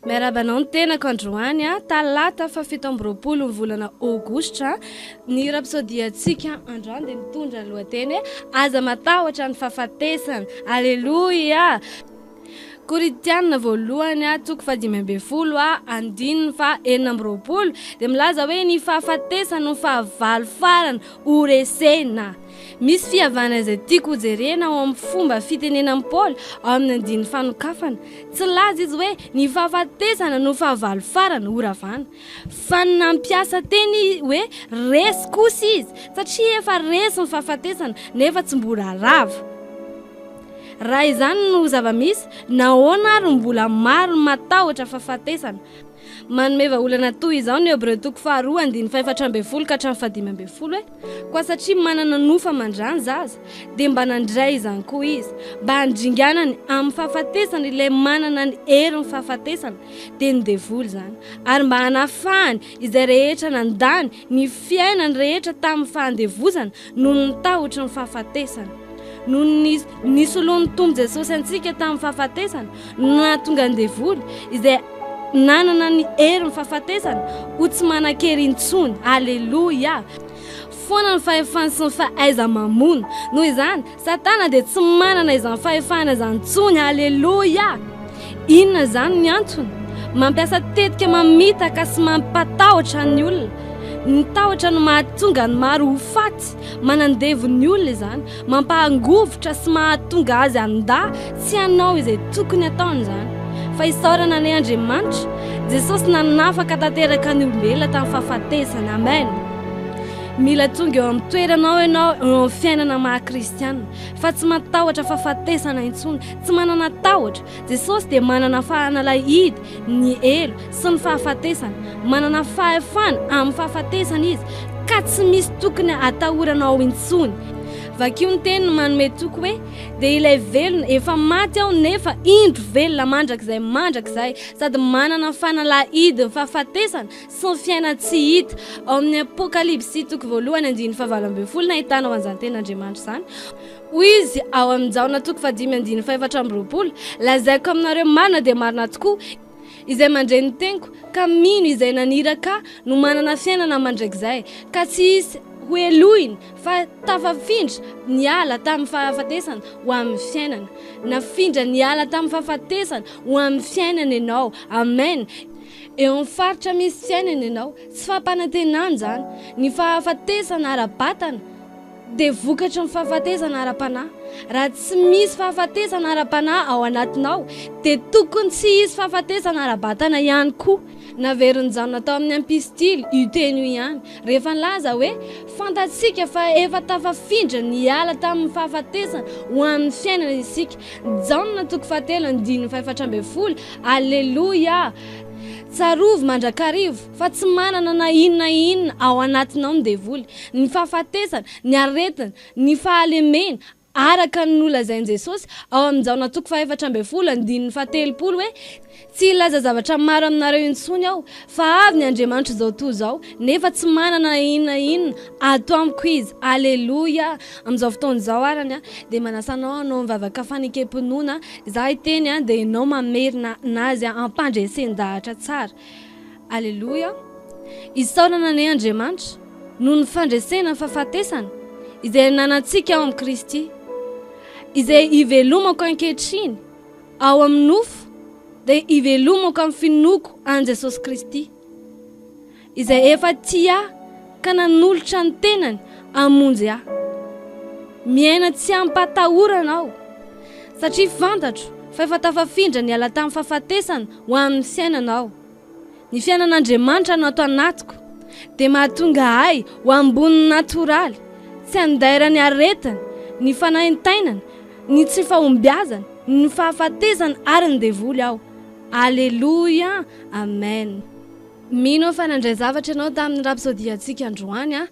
Miarahaba anao ny tenako androany a, talata faha 27 ny volana aogositra. Ny rapsodiantsika androany dia mitondra ny lohateny hoe Aza matahotra ny fahafatesana. Aleloia! Korintiana voalohany a, toko faha 15 a, andininy faha 26 dia milaza hoe ny fahafatesana no fahavalo farany ho resena. Misy fihavana izay tiako hojerena ao amin'ny fomba fitenenan'i Paoly ao amin'ny andininy fanokafana. Tsy nilaza izy hoe ny fahafatesana no fahavalo farany horavana. Fa nampiasa teny hoe resy kosa izy, satria efa resy ny fahafatesana nefa tsy mbola rava. Raha izany no zava-misy, nahoana àry no mbola maro ny matahotra fahafatesana? Manome vahaolana toy izao ny Hebreo toko faharoa andininy faha-14 ka hatramin'ny faha-15 hoe, Koa satria manana nofo aman-dra ny zaza, dia mba nandray izany koa izy, mba handringanany amin'ny fahafatesana ilay manana ny herin'ny fahafatesana, dia ny devoly izany, ary mba hanafahany izay rehetra nandany ny fiainany rehetra tamin'ny fahandevozana noho ny tahotry ny fahafatesana. Noho ny nisoloan'ny Tompo Jesosy antsika tamin'ny fahafatesana no nahatonga ny devoly, izay nanana ny herin'ny fahafatesana, ho tsy manan-kery intsony. Aleloia! Foana ny fahefany sy ny fahaiza-mamono. Noho izany, Satana dia tsy manana izany fahefana izany intsony. Aleloia! Inona izany ny antony? Mampiasa tetika mamitaka sy mampatahotra ny olona. Ny tahotra no mahatonga ny maro ho faty. Manandevo ny olona izany. Mampahangovitra sy mahatonga azy handà tsy hanao izay tokony hataony izany. Fa isaorana anie Andriamanitra, Jesosy nanafaka tanteraka ny olombelona tamin'ny fahafatesana. Amen. Mila tonga eo amin'ny toeranao ianao eo amin'ny fiainana maha kristiana, fa tsy matahotra fahafatesana intsony, tsy manana tahotra. Jesosy dia manana fanalahidy ny helo sy ny fahafatesana. Manana fahefana amin'ny fahafatesana Izy, ka tsy misy tokony hatahoranao intsony. Vakio ny teniny manome toky hoe, Dia ilay velona, efa maty aho nefa indro velona mandrakizay mandrakizay, sady manana fanalahidin'ny fahafatesana sy ny fiainan-tsy hita. Ao amin'ny Apokalypsy toko voalohany andininy faha-18 no ahitanao an'izany tenin'Andriamanitra izany. Hoy izy ao amin'ny Jaona toko fahadimy andininy faha-24, Lazaiko aminareo marina dia marina tokoa, izay mandre ny teniko ka mino izay naniraka ahy no manana fiainana mandrakizay, ka tsy hisy hohelohina fa tafafindra niala tamin'ny fahafatesana ho amin'ny fiainana. Nafindra niala tamin'ny fahafatesana ho amin'ny fiainana ianao. Amen. Eo amin'ny faritra misy fiainana ianao. Tsy fampanantenana izany. Ny fahafatesana ara-batana dia vokatry ny fahafatesana ara-panahy. Raha tsy misy fahafatesana ara-panahy ao anatinao, dia tokony tsy hisy fahafatesana ara-batana ihany koa. Naverin'i Jaona tao amin'ny epistily io teny io ihany, rehefa nilaza hoe, Fantatsika fa efa tafafindra niala tamin'ny fahafatesana ho amin'ny fiainana isika. Jaona toko fahatelo andininy faha-14, Aleloia! Tsarovy mandrakariva fa tsy manana na inona na inona ao anatinao ny devoly. Ny fahafatesana, ny aretina, ny fahalemena, araka ny nolazain'i Jesosy ao amin'ny Jaona toko faha-14 andininy faha-30 hoe, Tsy hilaza zavatra maro aminareo intsony aho, fa avy ny Andriamanitr'izao toa izao, nefa tsy manana na inona na inona ato amiko izy. Aleloia! Amin'izao fotoana izao arany dia manasa anao hanao ny vavaka fanekem-pinoana. Izaho hiteny dia ianao mamerina anazy am-pandresen-dahatra tsara. Aleloia! Isaorana anie Andriamanitra noho ny fandresena ny fahafatesana izay ananantsika ao amin'i Kristy, izay ivelomako ankehitriny ao amin'ny nofo dia ivelomako amin'ny finoako an'i Jesosy Kristy, izay efa tia ahy ka nanolotra ny tenany hamonjy ahy. Miaina tsy amim-pahatahorana aho, satria fantatro fa efa tafafindra niala tamin'ny fahafatesana ho amin'ny fiainana aho. Ny fiainan'Andriamanitra no ato anatiko dia mahatonga ahy ho ambonin'ny natoraly, tsy andairan'ny aretina, ny fanaintainana, ny tsy fahombiazana, ny fahafatesana ary ny devoly aho. Aleloia! Amen. Mino aho fa nandray zavatra ianao tamin'ny rapsodiantsika androany.